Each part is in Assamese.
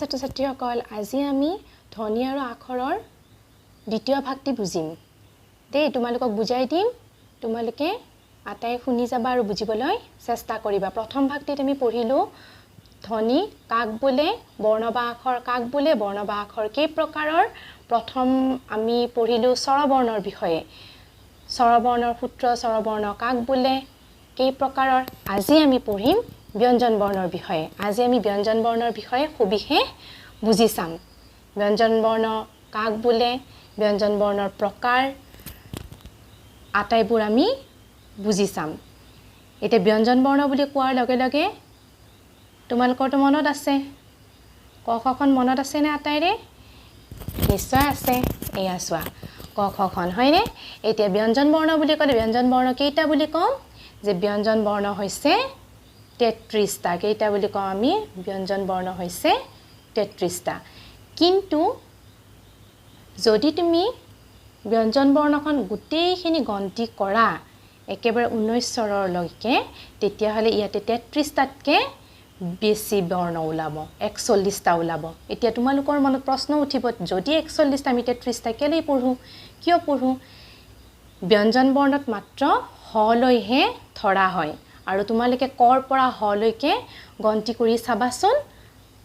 ছাত্ৰ ছাত্ৰীসকল, আজি আমি ধ্বনি আৰু আখৰৰ দ্বিতীয় ভাগটি বুজিম দেই। তোমালোকক বুজাই দিম, তোমালোকে আটাই শুনি যাবা আৰু বুজিবলৈ চেষ্টা কৰিবা। প্ৰথম ভাগটিত আমি পঢ়িলোঁ ধ্বনি কাক বোলে, বৰ্ণ বা আখৰ কাক বোলে, বৰ্ণ বা আখৰ কেই প্ৰকাৰৰ। প্ৰথম আমি পঢ়িলোঁ স্বৰবৰ্ণৰ বিষয়ে, স্বৰবৰ্ণৰ সূত্ৰ, স্বৰবৰ্ণ কাক বোলে, কেই প্ৰকাৰৰ। আজি আমি পঢ়িম ব্যঞ্জন বৰ্ণৰ বিষয়ে। আজি আমি ব্যঞ্জন বৰ্ণৰ বিষয়ে সবিশেষ বুজি চাম। ব্যঞ্জন বৰ্ণ কাক বোলে, ব্যঞ্জন বৰ্ণৰ প্ৰকাৰ আটাইবোৰ আমি বুজি চাম। এতিয়া ব্যঞ্জন বৰ্ণ বুলি কোৱাৰ লগে লগে তোমালোকৰতো মনত আছে, ক খখন মনত আছেনে আটাইৰে? নিশ্চয় আছে। এয়া চোৱা ক খখন, হয়নে? এতিয়া ব্যঞ্জন বৰ্ণ বুলি ক'লে ব্যঞ্জন বৰ্ণ কেইটা বুলি ক'ম? যে ব্যঞ্জন বৰ্ণ হৈছে 33টা। কেইটা বুলি কওঁ আমি? ব্যঞ্জন বৰ্ণ হৈছে 33টা। কিন্তু যদি তুমি ব্যঞ্জন বৰ্ণখন গোটেইখিনি গন্তি কৰা একেবাৰে 19 স্বৰলৈকে, তেতিয়াহ'লে ইয়াতে 33টাতকৈ বেছি বৰ্ণ ওলাব, 41টা ওলাব। এতিয়া তোমালোকৰ মনত প্ৰশ্ন উঠিব, যদি 41টা আমি 33টা কেলেই পঢ়োঁ, কিয় পঢ়োঁ? ব্যঞ্জন বৰ্ণত মাত্ৰ হলৈহে ধৰা হয়, আৰু তোমালোকে কৰ পৰা হলৈকে গন্তি কৰি চাবাচোন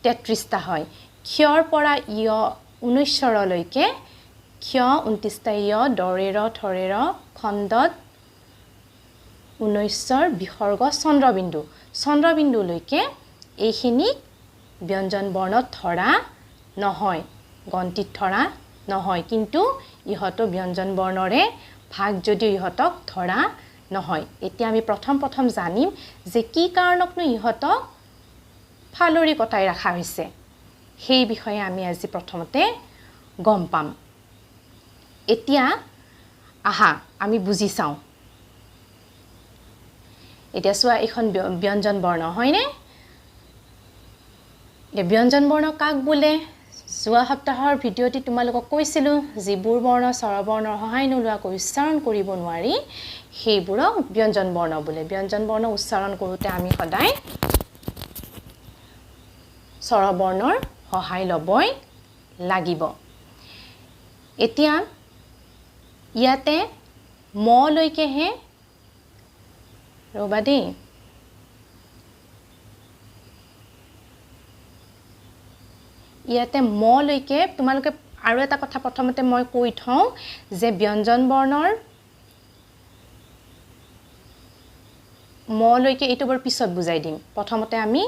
33টা হয়। ক্ষৰ পৰা ইয় 19 স্বৰলৈকে ক্ষ 29টা ইয় দৰে ৰ থৰে ৰ খণ্ডত 19ৰ বিসৰ্গ চন্দ্ৰবিন্দু, চন্দ্ৰবিন্দুলৈকে এইখিনিক ব্যঞ্জন বৰ্ণত ধৰা নহয়, গন্তিত ধৰা নহয়। কিন্তু ইহঁতো ব্যঞ্জন বৰ্ণৰে ভাগ যদিও ইহঁতক ধৰা নহয়। এতিয়া আমি প্ৰথম প্ৰথম জানিম যে কি কাৰণতনো ইহঁতক ফালৰি কটাই ৰখা হৈছে, সেই বিষয়ে আমি আজি প্ৰথমতে গম পাম। এতিয়া আহা আমি বুজি চাওঁ। এতিয়া চোৱা, এইখন ব্যঞ্জন বৰ্ণ হয়নে? এতিয়া ব্যঞ্জন বৰ্ণ কাক বোলে? যোৱা সপ্তাহৰ ভিডিঅ'টি তোমালোকক কৈছিলোঁ, যিবোৰ বৰ্ণ স্বৰবৰ্ণৰ সহায় নোলোৱাকৈ উচ্চাৰণ কৰিব নোৱাৰি সেইবোৰক ব্যঞ্জন বৰ্ণ বোলে। ব্যঞ্জন বৰ্ণ উচ্চাৰণ কৰোঁতে আমি সদায় স্বৰবৰ্ণৰ সহায় ল'বই লাগিব। এতিয়া ইয়াতে মলৈকেহে, ৰ'বা দেই, ইয়াতে মলৈকে তোমালোকে আৰু এটা কথা প্ৰথমতে মই কৈ থওঁ যে ব্যঞ্জন বৰ্ণৰ মলৈকে এইটো বাৰু পিছত বুজাই দিম, প্ৰথমতে আমি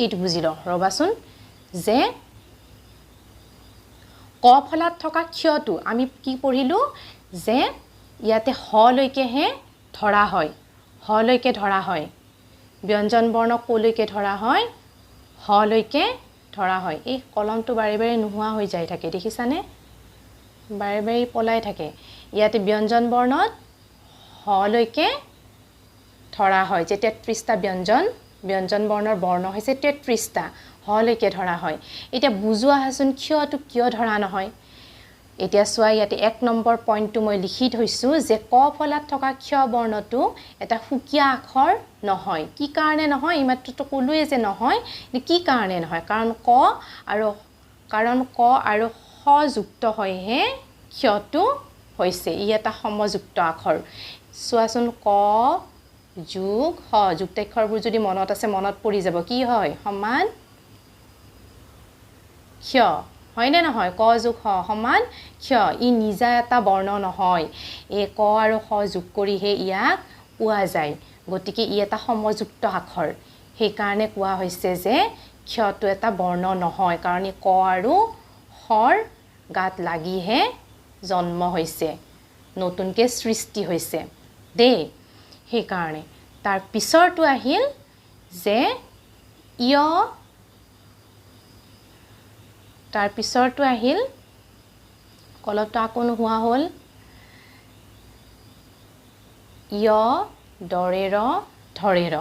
এইটো বুজি লওঁ। ৰ'বাচোন, যে ক ফলাত থকা ক্ষটো আমি কি পঢ়িলোঁ যে ইয়াতে হলৈকেহে ধৰা হয়, হলৈকে ধৰা হয়। ব্যঞ্জন বৰ্ণ কলৈকে ধৰা হয়? হলৈকে ধৰা হয়। এই কলমটো বাৰে বাৰে নোহোৱা হৈ যাই থাকে, দেখিছানে? বাৰে বাৰে পলাই থাকে। ইয়াতে ব্যঞ্জন বৰ্ণত হলৈকে ধৰা হয়। যে 33টা ব্যঞ্জন বৰ্ণৰ বৰ্ণ হৈছে 33টা, হলৈকে ধৰা হয়। এতিয়া বুজোৱা আহাচোন ক্ষটো কিয় ধৰা নহয়। এতিয়া চোৱা, ইয়াতে 1 নম্বৰ পইণ্টটো মই লিখি থৈছোঁ যে ক ফলাত থকা ক্ষ বৰ্ণটো এটা সুকীয়া আখৰ নহয়। কি কাৰণে নহয়? এইমাত্ৰতো ক'লোৱেই যে নহয়। কি কাৰণে নহয়? কাৰণ ক আৰু স যুক্ত হৈহে ক্ষটো হৈছে, ই এটা সমযুক্ত আখৰ। চোৱাচোন, ক যোগ স, যুক্তাক্ষৰবোৰ যদি মনত আছে মনত পৰি যাব, কি হয়? সমান ক্ষ, হয়নে নহয়? ক যোগ স সমান ক্ষ। ই নিজা এটা বৰ্ণ নহয়, এই ক আৰু স যোগ কৰিহে ইয়াক পোৱা যায়। গতিকে ই এটা সমযুক্ত আখৰ। সেইকাৰণে কোৱা হৈছে যে ক্ষটো এটা বৰ্ণ নহয়, কাৰণ ই ক আৰু সৰ গাত লাগিহে জন্ম হৈছে, নতুনকৈ সৃষ্টি হৈছে দেই, সেইকাৰণে। তাৰ পিছৰটো আহিল যে ইয়, তাৰ পিছৰটো আহিল, কলমটো আকৌ নোহোৱা হ'ল, ইয় দৰে ৰ ধৰে ৰ।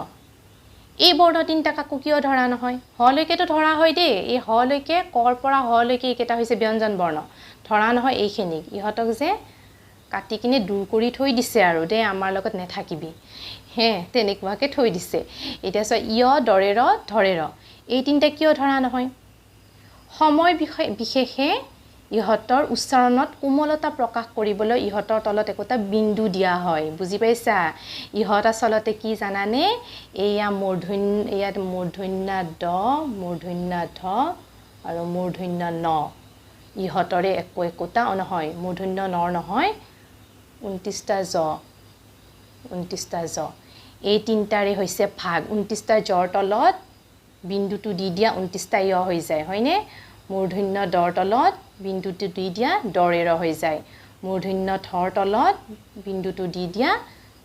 এই বৰ্ণ তিনিটা কাকো কিয় ধৰা নহয়? হলৈকেতো ধৰা হয় দেই, এই হলৈকে, কৰ পৰা হলৈকে এইকেইটা হৈছে ব্যঞ্জন বৰ্ণ, ধৰা নহয় এইখিনিক। ইহঁতক যে কাটি কিনে দূৰ কৰি থৈ দিছে আৰু দেই, আমাৰ লগত নেথাকিবি হে, তেনেকুৱাকৈ থৈ দিছে। এতিয়া চোৱা, ইয়, দৰে ৰ, ধৰে ৰ, এই তিনিটা কিয় ধৰা নহয়? সময় বিশেষে ইহঁতৰ উচ্চাৰণত কোমলতা প্ৰকাশ কৰিবলৈ ইহঁতৰ তলত একোটা বিন্দু দিয়া হয়। বুজি পাইছা? ইহঁত আচলতে কি জানানে? এয়া মূৰ্ধন্য, ইয়াত মূৰ্ধন্য দ, মূৰ্ধন্য ধ আৰু মূৰ্ধন্য ন, ইহঁতৰে একো একোটা নহয়, মূৰ্ধন্য নৰ নহয়, 29টা জ, 29টা জ, এই তিনিটাৰে হৈছে ভাগ। 29টা জৰ তলত বিন্দুটো দি দিয়া 29টা য় হৈ যায়, হয়নে? মূৰ্ধন্য দৰ তলত বিন্দুটো দি দিয়া দৰে ৰ হৈ যায়, মূৰ্ধন্য ধৰ তলত বিন্দুটো দি দিয়া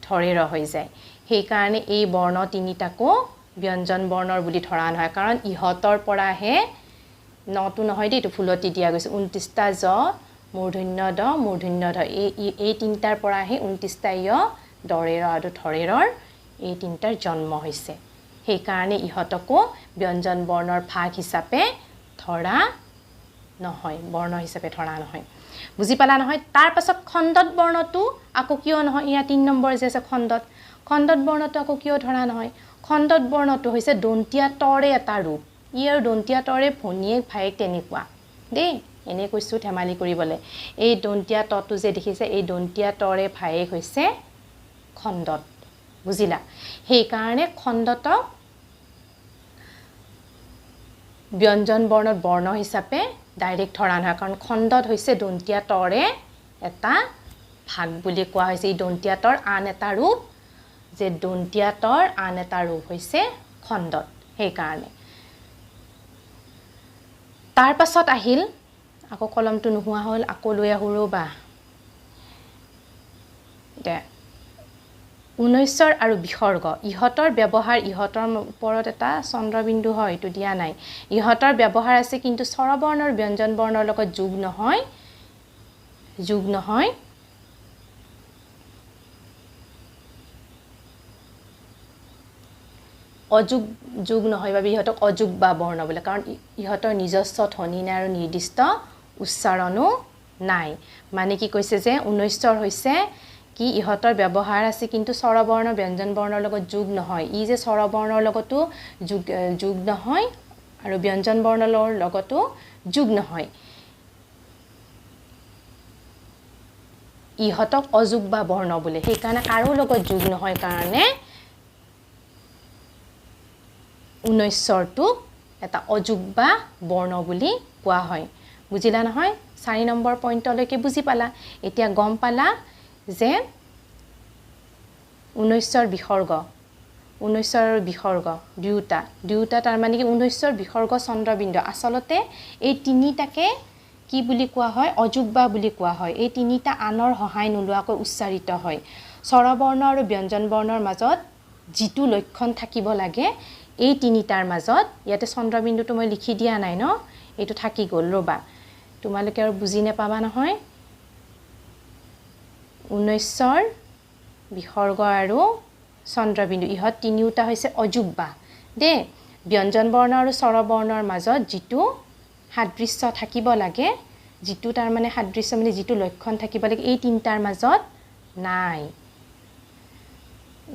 ধৰে ৰ হৈ যায়। সেইকাৰণে এই বৰ্ণ তিনিটাকো ব্যঞ্জন বৰ্ণৰ বুলি ধৰা নহয়, কাৰণ ইহঁতৰ পৰাহে নটো নহয় দেই, এইটো ভুলতে দিয়া গৈছে। 29টা জ, মূৰ্ধন্য দ, মূৰ্ধন্য ধ, এই তিনিটাৰ পৰাহে 29টা য়, দৰে ৰ আৰু ধৰে ৰৰ এই তিনিটাৰ জন্ম হৈছে। সেইকাৰণে ইহঁতকো ব্যঞ্জন বৰ্ণৰ ভাগ হিচাপে ধৰা নহয়, বৰ্ণ হিচাপে ধৰা নহয়। বুজি পালা নহয়? তাৰ পাছত খণ্ডত বৰ্ণটো আকৌ কিয় নহয়? ইয়াৰ 3 নম্বৰ যে আছে খণ্ডত, খণ্ডত বৰ্ণটো আকৌ কিয় ধৰা নহয়? খণ্ডত বৰ্ণটো হৈছে দন্তীয়া তৰে এটা ৰূপ। ই আৰু দন্তীয়া তৰে ভনীয়েক ভায়েক তেনেকুৱা দেই, এনেই কৈছোঁ ধেমালি কৰিবলৈ। এই দন্তীয়া তটো যে দেখিছে, এই দন্তীয়া তৰে ভায়েক হৈছে খণ্ডত, বুজিলা? সেইকাৰণে খণ্ডতক ব্যঞ্জন বৰ্ণত বৰ্ণ হিচাপে ডাইৰেক্ট ধৰা নহয়, কাৰণ খণ্ডত হৈছে দন্তীয়া তৰে এটা ভাগ বুলি কোৱা হৈছে। এই দন্তীয়া তৰ আন এটা ৰূপ, যে দন্তীয়া তৰ আন এটা ৰূপ হৈছে খণ্ডত, সেইকাৰণে। তাৰ পাছত আহিল, আকৌ কলমটো নোহোৱা হ'ল, আকৌ লৈ আহোঁ ৰ'বা। এতিয়া ঊনৈছৰ আৰু বিসৰ্গ, ইহঁতৰ ব্যৱহাৰ, ইহঁতৰ ওপৰত এটা চন্দ্ৰবিন্দু হয়, এইটো দিয়া নাই। ইহঁতৰ ব্যৱহাৰ আছে, কিন্তু স্বৰবৰ্ণৰ ব্যঞ্জন বৰ্ণৰ লগত যোগ নহয়, যোগ নহয়। অযোগ, যোগ নহয় বাবে ইহঁতক অযোগ বা বৰ্ণ বোলে, কাৰণ ইহঁতৰ নিজস্ব ধ্বনি নাই আৰু নিৰ্দিষ্ট উচ্চাৰণো নাই। মানে কি কৈছে যে ঊনৈছৰ হৈছে কি, ইহঁতৰ ব্যৱহাৰ আছে কিন্তু স্বৰবৰ্ণ ব্যঞ্জন বৰ্ণৰ লগত যোগ নহয়। ই যে স্বৰবৰ্ণৰ লগতো যোগ নহয় আৰু ব্যঞ্জন বৰ্ণৰ লগতো যোগ নহয়, ইহঁতক অযোগ বা বৰ্ণ বোলে। সেইকাৰণে কাৰো লগত যোগ নহয় কাৰণে ঊনৈছৰটোক এটা অযোগ বা বৰ্ণ বুলি কোৱা হয়। বুজিলা নহয়? 4 নম্বৰ পইণ্টলৈকে বুজি পালা। এতিয়া গম পালা যে ঊনৈছৰ বিসৰ্গ, ঊনৈছৰ বিসৰ্গ দুয়োটা, দুয়োটা তাৰমানে কি ঊনৈছৰ বিসৰ্গ চন্দ্ৰবিন্দু, আচলতে এই তিনিটাকে কি বুলি কোৱা হয়? অযোগ বা বুলি কোৱা হয়। এই তিনিটা আনৰ সহায় নোলোৱাকৈ উচ্চাৰিত হয়। স্বৰবৰ্ণ আৰু ব্যঞ্জন বৰ্ণৰ মাজত যিটো লক্ষণ থাকিব লাগে এই তিনিটাৰ মাজত, ইয়াতে চন্দ্ৰবিন্দুটো মই লিখি দিয়া নাই ন, এইটো থাকি গ'ল ৰ'বা, তোমালোকে আৰু বুজি নাপাবা নহয়। ঊনৈছৰ বিসৰ্গ আৰু চন্দ্ৰবিন্দু, ইহঁত তিনিওটা হৈছে অযোগ্যা দেই। ব্যঞ্জন বৰ্ণ আৰু স্বৰবৰ্ণৰ মাজত যিটো সাদৃশ্য থাকিব লাগে, যিটো তাৰমানে সাদৃশ্য মানে যিটো লক্ষণ থাকিব লাগে, এই তিনিটাৰ মাজত নাই।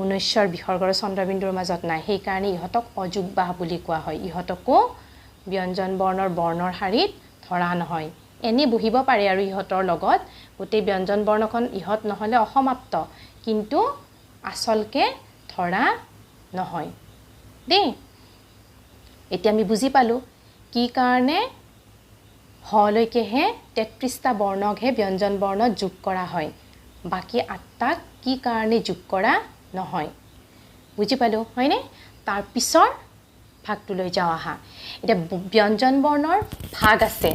ঊনৈছৰ বিসৰ্গ আৰু চন্দ্ৰবিন্দুৰ মাজত নাই, সেইকাৰণে ইহঁতক অযোগ্যাহ বুলি কোৱা হয়। ইহঁতকো ব্যঞ্জন বৰ্ণৰ বৰ্ণৰ শাৰীত ধৰা নহয়। এনেই বহিব পাৰে আৰু ইহঁতৰ লগত গোটেই ব্যঞ্জন বৰ্ণখন ইহঁত নহ'লে অসমাপ্ত, কিন্তু আচলকে ধৰা নহয় দেই। এতিয়া আমি বুজি পালোঁ কি কাৰণে হলৈকেহে 33টা বৰ্ণকহে ব্যঞ্জন বৰ্ণত যোগ কৰা হয়, বাকী 8টাক কি কাৰণে যোগ কৰা নহয়, বুজি পালোঁ হয়নে? তাৰ পিছৰ ভাগটোলৈ যাওঁ আহা। এতিয়া ব্যঞ্জন বৰ্ণৰ ভাগ আছে।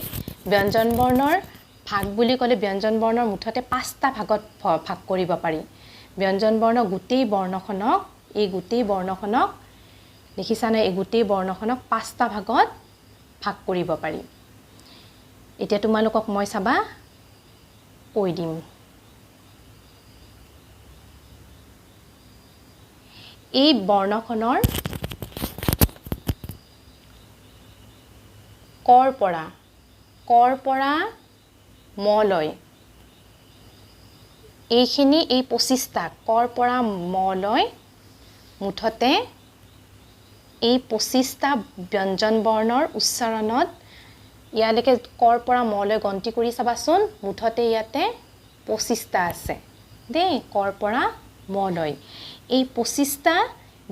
ব্যঞ্জন বৰ্ণৰ ভাগ বুলি ক'লে ব্যঞ্জন বৰ্ণৰ মুঠতে 5টা ভাগত ভাগ কৰিব পাৰি। ব্যঞ্জন বৰ্ণ গোটেই বৰ্ণখনক, এই গোটেই বৰ্ণখনক দেখিছানে, এই গোটেই বৰ্ণখনক 5টা ভাগত ভাগ কৰিব পাৰি। এতিয়া তোমালোকক মই চাবা কৈ দিম। এই বৰ্ণখনৰ কৰ পৰা, কৰ পৰা মলৈ, এইখিনি এই 25টা কৰ পৰা মলৈ মুঠতে এই 25টা ব্যঞ্জন বৰ্ণৰ উচ্চাৰণত ইয়ালৈকে কৰ পৰা মলৈ গন্তি কৰি চাবাচোন, মুঠতে ইয়াতে 25টা আছে দেই, কৰ পৰা মলৈ। এই 25টা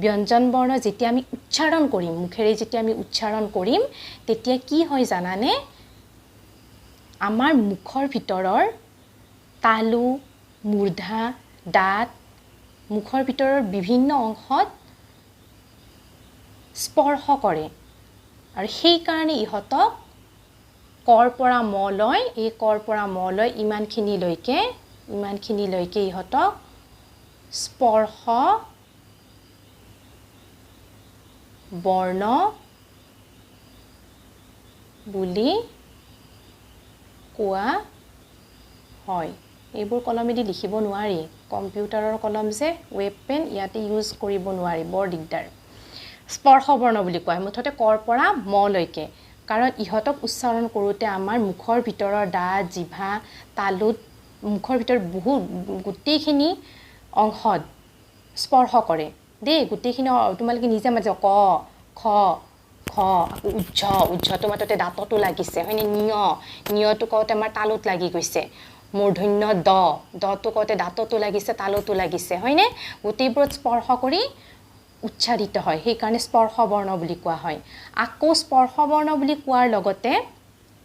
ব্যঞ্জন বৰ্ণ যেতিয়া আমি উচ্চাৰণ কৰিম, মুখেৰে যেতিয়া আমি উচ্চাৰণ কৰিম, তেতিয়া কি হয় জানানে? আমাৰ মুখৰ ভিতৰৰ তালু, মূৰ্ধা, দাঁত, মুখৰ ভিতৰৰ বিভিন্ন অংশত স্পৰ্শ কৰে আৰু সেইকাৰণে ইহঁতক কৰ পৰা মলৈ, এই কৰ পৰা মলৈ ইমানখিনিলৈকে ইহঁতক স্পৰ্শ বৰ্ণ বুলি কোৱা হয়। এইবোৰ কলমেদি লিখিব নোৱাৰি, কম্পিউটাৰৰ কলম যে ৱেব পেন ইয়াতে ইউজ কৰিব নোৱাৰি, বৰ দিগদাৰ। স্পৰ্শ বৰ্ণ বুলি কোৱা হয় মুঠতে কৰ পৰা মলৈকে, কাৰণ ইহঁতক উচ্চাৰণ কৰোঁতে আমাৰ মুখৰ ভিতৰৰ দাঁত, জিভা, তালুত, মুখৰ ভিতৰত বহুত গোটেইখিনি অংশত স্পৰ্শ কৰে দেই। গোটেইখিনি তোমালোকে নিজে মাজে ক, খ, খ, আকৌ উজ্জ, উজ্জটো মাতোতে দাঁততো লাগিছে হয়নে? নিয়, নিয়টো কওঁতে আমাৰ তালুত লাগি গৈছে। মূৰ্ধন্য দ, দটো কওঁতে দাঁততো লাগিছে, তালুতো লাগিছে হয়নে? গোটেইবোৰত স্পৰ্শ কৰি উচ্চাৰিত হয়, সেইকাৰণে স্পৰ্শ বৰ্ণ বুলি কোৱা হয়। আকৌ স্পৰ্শ বৰ্ণ বুলি কোৱাৰ লগতে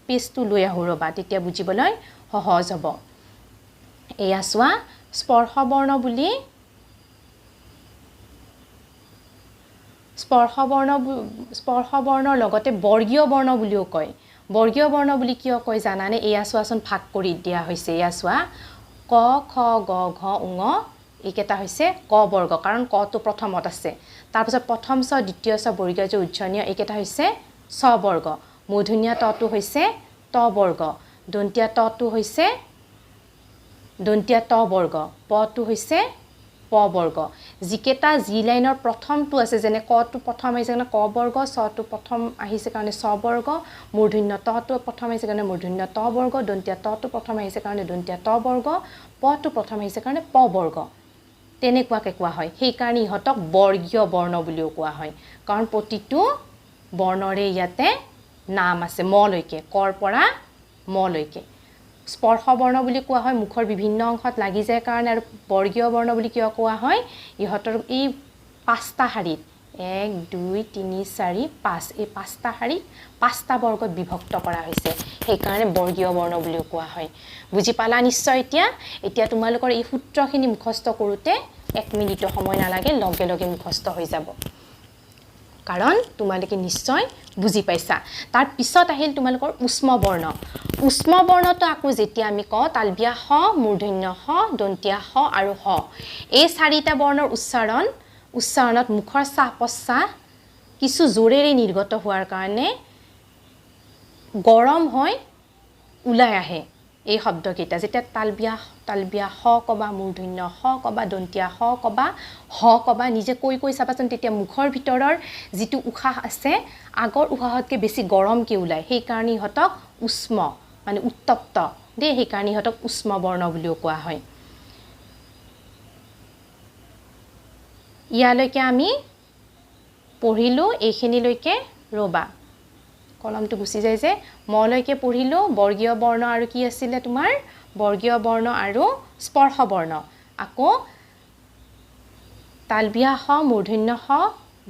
পেজটো লৈ আহোঁ ৰ'বা, তেতিয়া বুজিবলৈ সহজ হ'ব। এয়া চোৱা, স্পৰ্শ বৰ্ণ বুলি স্পৰ্শ বৰ্ণৰ লগতে বৰ্গীয় বৰ্ণ বুলিও কয়। বৰ্গীয় বৰ্ণ বুলি কিয় কয় জানানে? এয়া চোৱাচোন, ভাগ কৰি দিয়া হৈছে। এয়া চোৱা, ক, খ, গ, ঘ, ঙ, এইকেইটা হৈছে ক বৰ্গ, কাৰণ কটো প্ৰথমত আছে। তাৰপিছত প্ৰথম চ, দ্বিতীয় চ, বৰ্গীয় জ, উজ্জনীয়, এইকেইটা হৈছে চ বৰ্গ। মূৰ্ধন্য টটো হৈছে ট বৰ্গ, দন্তীয়া টটো হৈছে দন্তীয়া ট বৰ্গ, পটো হৈছে প বৰ্গ। যিকেইটা যি লাইনৰ প্ৰথমটো আছে, যেনে কটো প্ৰথম আহিছে কাৰণে ক বৰ্গ, চটো প্ৰথম আহিছে কাৰণে চ বৰ্গ, মূৰ্ধন্য টটো প্ৰথম আহিছে কাৰণে মূৰ্ধন্য ট বৰ্গ, দন্তীয়া টটো প্ৰথম আহিছে কাৰণে দন্তীয়া ট বৰ্গ, পটো প্ৰথম আহিছে কাৰণে প বৰ্গ, তেনেকুৱাকৈ কোৱা হয়। সেইকাৰণে ইহঁতক বৰ্গীয় বৰ্ণ বুলিও কোৱা হয়, কাৰণ প্ৰতিটো বৰ্ণৰে ইয়াতে নাম আছে, মলৈকে, কৰ পৰা মলৈকে। স্পৰ্শ বৰ্ণ বুলি কোৱা হয় মুখৰ বিভিন্ন অংশত লাগি যায় কাৰণে। আৰু বৰ্গীয় বৰ্ণ বুলি কিয় কোৱা হয়? ইহঁতৰ এই 5টা শাৰীত, 1, 2, 3, 4, 5, এই 5টা শাৰীত 5টা বৰ্গত বিভক্ত কৰা হৈছে, সেইকাৰণে বৰ্গীয় বৰ্ণ বুলিও কোৱা হয়। বুজি পালা নিশ্চয়? এতিয়া তোমালোকৰ এই সূত্ৰখিনি মুখস্থ কৰোঁতে 1 মিনিটো সময় নালাগে, লগে লগে মুখস্থ হৈ যাব, কাৰণ তোমালোকে নিশ্চয় বুজি পাইছা। তাৰ পিছত আহিল তোমালোকৰ উষ্ম বৰ্ণ। উষ্ম বৰ্ণটো আকৌ যেতিয়া আমি কওঁ, তালবিয়া স, মূৰ্ধন্য স, দন্তীয়া স আৰু হ, এই 4টা বৰ্ণৰ উচ্চাৰণত মুখৰ শ্বাস প্ৰশ্বাস কিছু জোৰেৰে নিৰ্গত হোৱাৰ কাৰণে গৰম হৈ ওলাই আহে এই শব্দকেইটা। যেতিয়া তালবিয়া স কবা, মূৰ্ধন্য স কবা, দন্তীয়া স কবা, হ কবা, নিজে কৈ কৈ চাবাচোন, তেতিয়া মুখৰ ভিতৰৰ যিটো উশাহ আছে আগৰ উশাহতকৈ বেছি গৰমকৈ ওলায়, সেইকাৰণে ইহঁতক উষ্ম মানে উত্তপ্ত দেই, সেইকাৰণে ইহঁতক উষ্ম বৰ্ণ বুলিও কোৱা হয়। ইয়ালৈকে আমি পঢ়িলোঁ, এইখিনিলৈকে ৰ'বা, কলমটো গুচি যায় যে, মলৈকে পঢ়িলোঁ। বৰ্গীয় বৰ্ণ আৰু কি আছিলে তোমাৰ? বৰ্গীয় বৰ্ণ আৰু স্পৰ্শ বৰ্ণ। আকৌ তালবিয়া স, মূৰ্ধন্য স,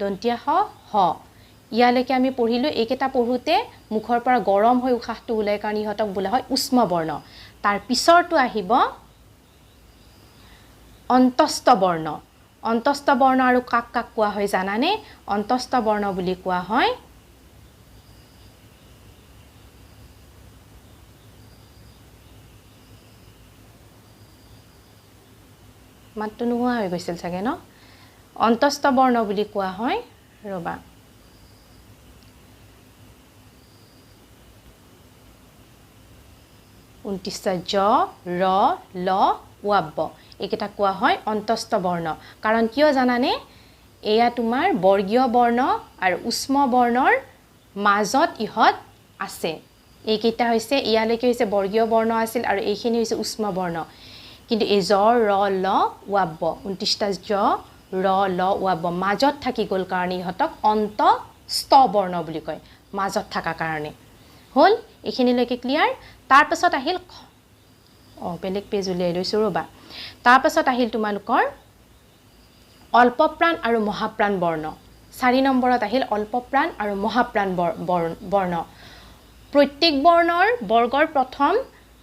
দন্তীয়া স, হ, ইয়ালৈকে আমি পঢ়িলোঁ। এইকেইটা পঢ়োঁতে মুখৰ পৰা গৰম হৈ উশাহটো ওলায় কাৰণে ইহঁতক বোলা হয় উষ্ম বৰ্ণ। তাৰ পিছৰটো আহিব অন্তস্থ বৰ্ণ। অন্তস্থ বৰ্ণ আৰু কাক কাক কোৱা হয় জানানে? অন্তস্থ বৰ্ণ বুলি কোৱা হয় মাতটো নোহোৱা হৈ গৈছিল চাগে ন? অন্তস্থ বৰ্ণ বুলি কোৱা হয়, ৰ'বা, ঊনত্ৰিছটা জ, ৰ, ল, ৱাব্য, এইকেইটা কোৱা হয় অন্তস্থ বৰ্ণ। কাৰণ কিয় জানানে? এয়া তোমাৰ বৰ্গীয় বৰ্ণ আৰু উষ্ম বৰ্ণৰ মাজত ইহঁত আছে। এইকেইটা হৈছে, ইয়ালৈকে হৈছে বৰ্গীয় বৰ্ণ আছিল আৰু এইখিনি হৈছে উষ্ম বৰ্ণ। কিন্তু এই জ ৰ ল ৱা ব, 29টা জ ৰ ল ৱা ব মাজত থাকি গ'ল কাৰণে ইহঁতক অন্ত স্ত বৰ্ণ বুলি কয়, মাজত থকা কাৰণে। হ'ল এইখিনিলৈকে ক্লিয়াৰ? তাৰপাছত আহিল, অঁ বেলেগ পেজ উলিয়াই লৈছোঁ ৰ'বা। তাৰপাছত আহিল তোমালোকৰ অল্পপ্ৰাণ আৰু মহাপ্ৰাণ বৰ্ণ। 4 নম্বৰত আহিল অল্পপ্ৰাণ আৰু মহাপ্ৰাণ বৰ্ণ। প্ৰত্যেক বৰ্ণৰ বৰ্গৰ প্ৰথম,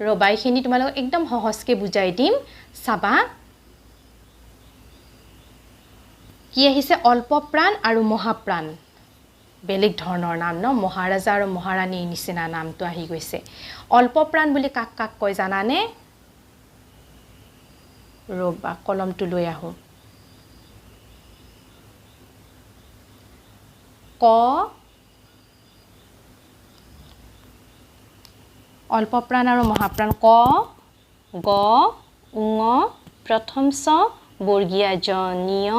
ৰ'বা এইখিনি তোমালোকক একদম সহজকৈ বুজাই দিম, চাবা কি আহিছে। অল্পপ্ৰাণ আৰু মহাপ্ৰাণ, বেলেগ ধৰণৰ নাম ন, মহাৰাজা আৰু মহাৰাণীৰ নিচিনা নামটো আহি গৈছে। অল্পপ্ৰাণ বুলি কাক কাক কয় জানানে? ৰ'বা কলমটো লৈ আহোঁ। ক, অল্পপ্ৰাণ আৰু মহাপ্ৰাণ, ক গ উঙ প্ৰথম চ বৰ্গীয়া জ নিয়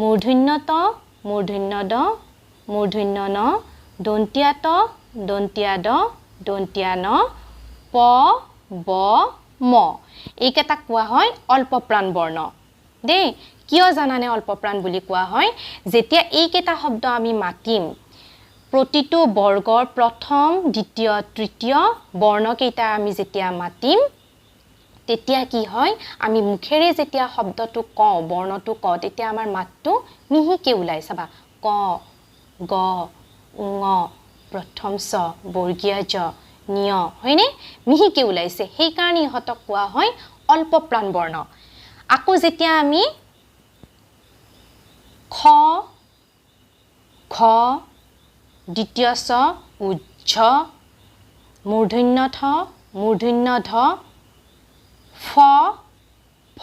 মূৰ্ধন্য ত মূৰ্ধন্য দ মূৰ্ধন্য ন দন্তীয়া ত দন্তীয়া দ দন্তীয়া ন প ব ম, এইকেইটাক কোৱা হয় অল্পপ্ৰাণ বৰ্ণ দেই। কিয় জানানে অল্পপ্ৰাণ বুলি কোৱা হয়? যেতিয়া এইকেইটা শব্দ আমি মাতিম, প্ৰতিটো বৰ্গৰ প্ৰথম দ্বিতীয় তৃতীয় বৰ্ণকেইটা আমি যেতিয়া মাতিম, তেতিয়া কি হয়, আমি মুখেৰে যেতিয়া শব্দটো কওঁ, বৰ্ণটো কওঁ, তেতিয়া আমাৰ মাতটো মিহিকৈ ওলায়। চাবা, ক গ উঙ প্ৰথম চ বৰ্গীয়া জ নিয়, হয়নে? মিহিকৈ ওলাইছে, সেইকাৰণে ইহঁতক কোৱা হয় অল্পপ্ৰাণ বৰ্ণ। আকৌ যেতিয়া আমি খ ঘ দ্বিতীয় চ উজ্জ মূৰ্ধন্য থ মূৰ্ধন্য ধ ফ ভ,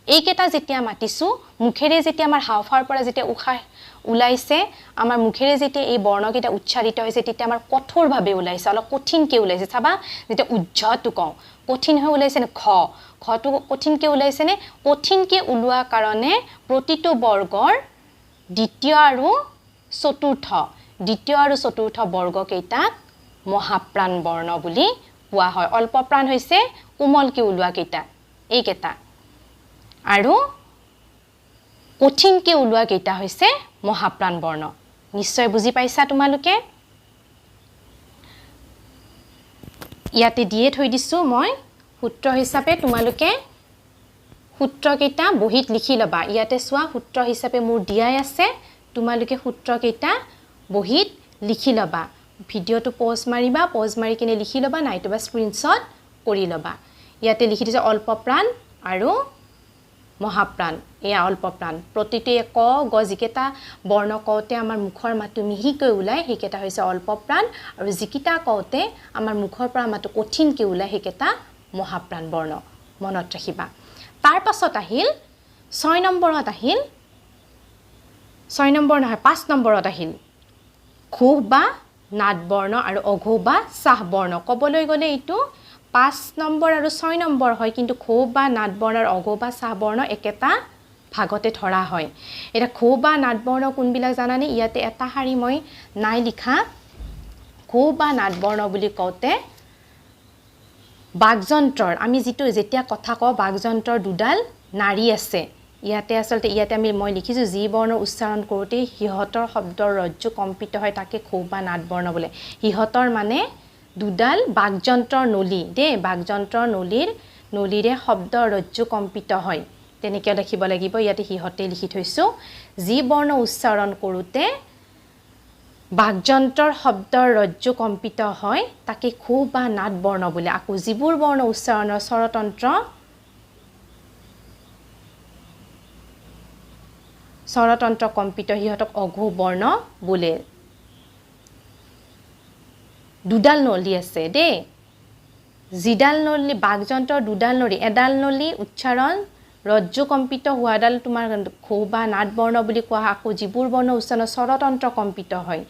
এইকেইটা যেতিয়া মাতিছোঁ, মুখেৰে যেতিয়া আমাৰ হাওঁফাওঁৰ পৰা যেতিয়া উশাহ ওলাইছে, আমাৰ মুখেৰে যেতিয়া এই বৰ্ণকেইটা উচ্চাৰিত হৈছে, তেতিয়া আমাৰ কঠোৰভাৱে ওলাইছে, অলপ কঠিনকৈ ওলাইছে। চাবা, যেতিয়া উজ্জটো কওঁ, কঠিন হৈ ওলাইছেনে? ঘ, ঘটো কঠিনকৈ ওলাইছেনে? কঠিনকৈ ওলোৱা কাৰণে প্ৰতিটো বৰ্গৰ দ্বিতীয় আৰু চতুৰ্থ, দ্বিতীয় আৰু চতুৰ্থ বৰ্গকেইটাক মহাপ্ৰাণ বৰ্ণ বুলি কোৱা হয়। অল্পপ্ৰাণ হৈছে কোমলকৈ ওলোৱাকেইটা, এইকেইটা, আৰু কঠিনকৈ ওলোৱাকেইটা হৈছে মহাপ্ৰাণ বৰ্ণ। নিশ্চয় বুজি পাইছা তোমালোকে? ইয়াতে দিয়ে থৈ দিছোঁ মই সূত্ৰ হিচাপে, তোমালোকে সূত্ৰকেইটা বহীত লিখি ল'বা। ইয়াতে চোৱা, সূত্ৰ হিচাপে মোৰ দিয়াই আছে, তোমালোকে সূত্ৰকেইটা বহীত লিখি ল'বা। ভিডিঅ'টো প'জ মাৰিবা, প'জ মাৰি কিনে লিখি ল'বা, নাইতোবা স্ক্ৰীনশ্বট কৰি ল'বা। ইয়াতে লিখি দিছোঁ অল্পপ্ৰাণ আৰু মহাপ্ৰাণ। এয়া অল্পপ্ৰাণ। প্ৰতিটোৱে ক গ যিকেইটা বৰ্ণ কওঁতে আমাৰ মুখৰ মাতটো মিহিকৈ ওলায়, সেইকেইটা হৈছে অল্পপ্ৰাণ, আৰু যিকেইটা কওঁতে আমাৰ মুখৰ পৰা মাতটো কঠিনকৈ ওলায়, সেইকেইটা মহাপ্ৰাণ বৰ্ণ, মনত ৰাখিবা। তাৰ পাছত আহিল 6 নম্বৰত আহিল, 6 নম্বৰ নহয় 5 নম্বৰত আহিল ঘোষ বা নাদ বৰ্ণ আৰু অঘোষ বা চাহ বৰ্ণ। ক'বলৈ গ'লে এইটো 5 নম্বৰ আৰু 6 নম্বৰ হয়, কিন্তু ঘোষ বা নাদ বৰ্ণ আৰু অঘোষ বা চাহ বৰ্ণ একেটা ভাগতে ধৰা হয়। এতিয়া ঘোষ বা নাদ বৰ্ণ কোনবিলাক জানানে? ইয়াতে এটা শাৰী মই নাই লিখা। ঘোষ বা নাদ বৰ্ণ বুলি কওঁতে বাকযন্ত্ৰৰ, আমি যিটো যেতিয়া কথা কওঁ, বাকযন্ত্ৰৰ দুডাল নাড়ী আছে। ইয়াতে আচলতে ইয়াতে আমি মই লিখিছোঁ, যি বৰ্ণৰ উচ্চাৰণ কৰোঁতে সিহঁতৰ শব্দৰ ৰজ্জু কম্পিত হয়, তাকে ঘোষ বা নাদ বৰ্ণ বোলে। সিহঁতৰ মানে দুডাল বাকযন্ত্ৰৰ নলী দেই, বাকযন্ত্ৰৰ নলীৰে শব্দ ৰজ্জু কম্পিত হয়, তেনেকৈ লিখিব লাগিব। ইয়াতে সিহঁতে লিখি থৈছোঁ। যি বৰ্ণ উচ্চাৰণ কৰোঁতে বাকযন্ত্ৰৰ শব্দৰ ৰজ্জু কম্পিত হয়, তাকে ঘোষ বা নাদ বৰ্ণ বোলে। আকৌ যিবোৰ বৰ্ণ উচ্চাৰণৰ স্বৰতন্ত্ৰ কম্পিত, সিহঁতক অঘোষ বৰ্ণ বোলে। দুডাল নলী আছে দেই, যিডাল নলী বাকযন্ত্ৰৰ দুডাল নলী, এডাল নলী উচ্চাৰণ ৰজ্জু কম্পিত হোৱাডাল তোমাৰ ঘোষ বা নাদ বৰ্ণ বুলি কোৱা হয়। আকৌ যিবোৰ বৰ্ণ উচ্চাৰণ স্বৰতন্ত্ৰ কম্পিত হয়,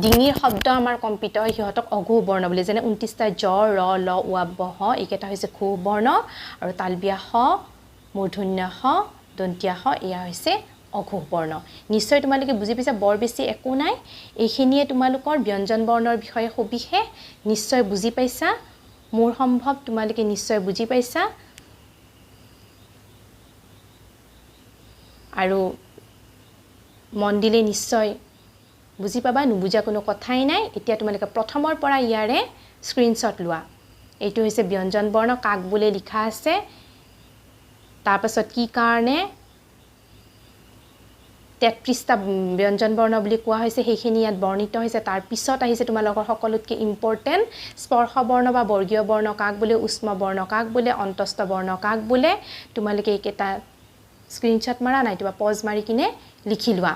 ডিঙিৰ শব্দ আমাৰ কম্পিত হয়, সিহঁতক অঘোষ বৰ্ণ বুলি। যেনে 29টা জ ৰ ল ৱা ব হ, এইকেইটা হৈছে ঘোষ বৰ্ণ, আৰু তালবিয়া স মূৰ্ধন্য স দন্তীয়া স, এয়া হৈছে অঘোষ বৰ্ণ। নিশ্চয় তোমালোকে বুজি পাইছা, বৰ বেছি একো নাই। এইখিনিয়ে তোমালোকৰ ব্যঞ্জন বৰ্ণৰ বিষয়ে সবিশেষ নিশ্চয় বুজি পাইছা। মোৰ সম্ভৱ তোমালোকে নিশ্চয় বুজি পাইছা। আৰু মন দিলে নিশ্চয় বুজি পাবা, নুবুজা কোনো কথাই নাই। এতিয়া তোমালোকে প্ৰথমৰ পৰা ইয়াৰে স্ক্ৰীনশ্বট লোৱা। এইটো হৈছে ব্যঞ্জন বৰ্ণ, কাক বোলে লিখা আছে, তাৰপাছত কি কাৰণে 33টা ব্যঞ্জন বৰ্ণ বুলি কোৱা হৈছে সেইখিনি ইয়াত বৰ্ণিত হৈছে। তাৰপিছত আহিছে তোমালোকৰ সকলোতকৈ ইম্পৰ্টেণ্ট স্পৰ্শ বৰ্ণ বা বৰ্গীয় বৰ্ণ কাক বোলে, উষ্ম বৰ্ণ কাক বোলে, অন্তস্থ বৰ্ণ কাক বোলে। তোমালোকে এইকেইটা স্ক্ৰীনশ্বট মাৰা, নাইতোবা পজ মাৰি কিনে লিখি লোৱা।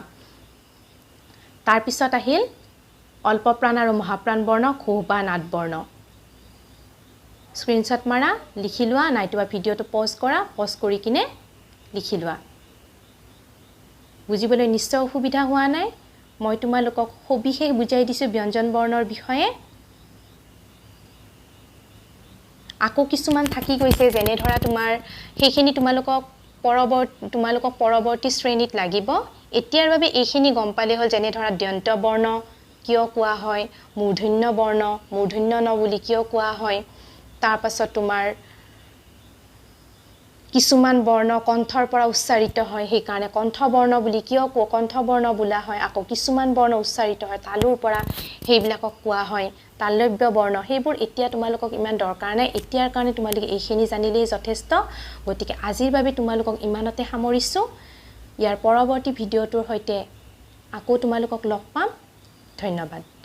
তাৰপিছত আহিল অল্পপ্ৰাণ আৰু মহাপ্ৰাণ বৰ্ণ, ঘোষ বা নাদ বৰ্ণ। স্ক্ৰীনশ্বট মাৰা, লিখি লোৱা, নাইতোবা ভিডিঅ'টো পজ কৰা, পজ কৰি কিনে লিখি লোৱা। বুজিবলৈ নিশ্চয় অসুবিধা হোৱা নাই, মই তোমালোকক সবিশেষ বুজাই দিছোঁ ব্যঞ্জন বৰ্ণৰ বিষয়ে। আকৌ কিছুমান থাকি গৈছে, যেনে ধৰা তোমাৰ সেইখিনি তোমালোকক পৰৱৰ্তী শ্ৰেণীত লাগিব। এতিয়াৰ বাবে এইখিনি গম পালে হ'ল, যেনে ধৰা দন্ত বৰ্ণ কিয় কোৱা হয়, মূৰ্ধন্য বৰ্ণ, মূৰ্ধন্য ন বুলি কিয় কোৱা হয়। তাৰপাছত তোমাৰ কিছুমান বৰ্ণ কণ্ঠৰ পৰা উচ্চাৰিত হয়, সেইকাৰণে কণ্ঠবৰ্ণ বুলি কিয় কণ্ঠবৰ্ণ বোলা হয়। আকৌ কিছুমান বৰ্ণ উচ্চাৰিত হয় তালুৰ পৰা, সেইবিলাকক কোৱা হয় তালব্য বৰ্ণ। সেইবোৰ এতিয়া তোমালোকক ইমান দৰকাৰ নাই, এতিয়াৰ কাৰণে তোমালোকে এইখিনি জানিলেই যথেষ্ট। গতিকে আজিৰ বাবে তোমালোকক ইমানতে সামৰিছোঁ। ইয়াৰ পৰৱৰ্তী ভিডিঅ'টোৰ সৈতে আকৌ তোমালোকক লগ পাম। ধন্যবাদ।